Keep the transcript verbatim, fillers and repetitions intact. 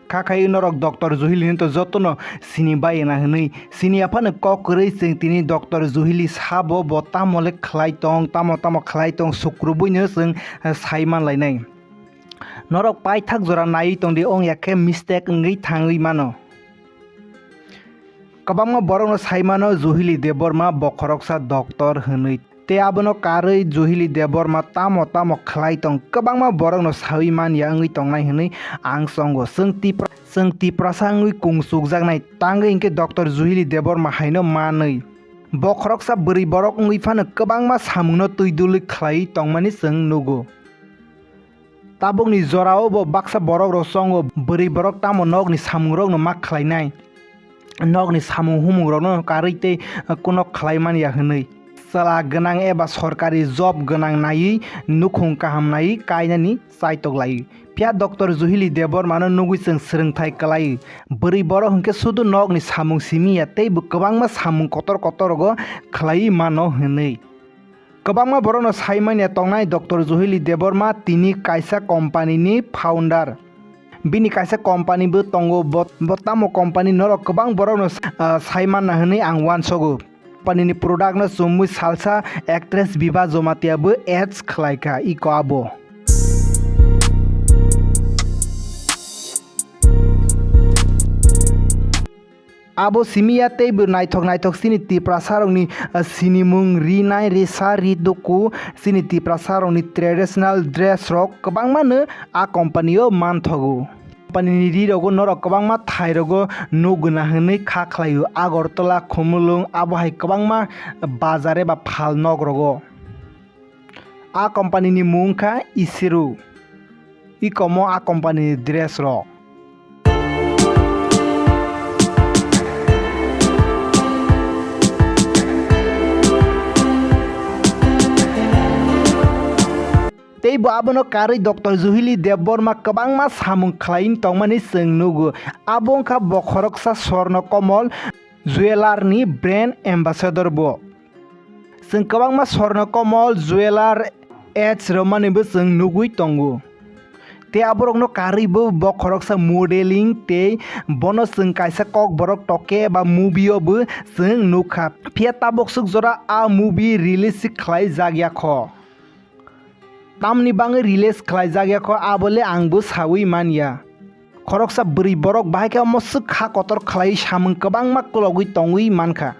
Kha khai norok Doctor Juhili hinwi to jotono sini bai na hinwi. Sini aphano kok kwrwi chwng tini Doctor Juhili sabo bo tamo le khlai tong, tamo tamo khlai tong, sukrubui no chwng, eh, sai man lainai. Norok paithak jora naiwi tongdi, ong ya khe mistake wngwi thangwi mano. Kwbangma borokno sai mano Juhili Debbarma bo khoroksa doctor hinwi. Tei abono karwi Juhili Debbarma tamo tamo khlai tong, kwbangma borokno saui man ya wngwi tongnai hinwi ang chongo. Chwng Tipra-, chwng Tiprasa wngwi kung chukjaknai, tangwi hinkhe Doctor Juhili Debbarma haino manwi. Bo khoroksa bwrwi borok wngwi phano kwbangma samungno twi dulwi khlaiwi tongmani chwng nugo. Tabukni jorao bo baksa borokrok chongo, bwrwi borok tamo nokni samungrokno ma khlainai, nokni samung humungrokno karwi tei kunok khlai man ya hwnwi. Chwla gwnang eba sorkari job gwnang naiwi nukhung kaham naiwi kainani chaitok laiwi. Phiya Doctor Juhili Debbarmano nugwi chwng swrwngthai kwlaiwi. Bwrwi borok hinkhe sudu nokni samung simi ya tei bo kwbangma samung kotor kotor rogo khlaiwi mano hwnwi. Kwbangma borokno sai manya tongnai Doctor Juhili Debbarma tini kaisa company ni founder. Bini kaisa company bo tongo, bo, bo tamo company norok kwbang borokno, ah, sai manna hwnwi ang uansogo. Company ni product no chumui salsa actress Biba Jamatia bo ads khlai kha, iko abo. Abo simi ya tei bo naithok naithok chini Tiprasa rokni, ah, sinimung rinai risa ri duku chini Tiprasa rokni traditional dress rok kwbangma no a company o manthogo. Company ni ri rogo norok kwbangma thai rogo nuguna hinwi kha khlaio, Agartala, Khumulwng, abo hai kwbangma bazar eba phal nok rogo. A company ni mung wngkha Isiro. Ikomo a company ni dress rok. Tei bo abono karwi Doctor Juhili Debbarma kwbangma samung khlaiwi tongmani chwng nugo. Abo wngkha bo khoroksa Swarna Kamal Jewellery ni brand ambassador bo. Chwng kwbangma Swarna Kamal Jewellery ads rwmani bo chwng nugwi tongo. Tei aborokno karwi bo, bo khoroksa modeling tei bono chwng kaisa kokborok toke eba movie o bo chwng nukha. Phiya tabuk swk jora a movie release khlai jak ya kho. Tamni bangwi release khlai jak ya kho, abo le ang bo saui man ya. Khoroksa bwrwi borok bahai khe omo swk kha kotor khlaiwi samung kwbangma kwlogwi tongwi man kha.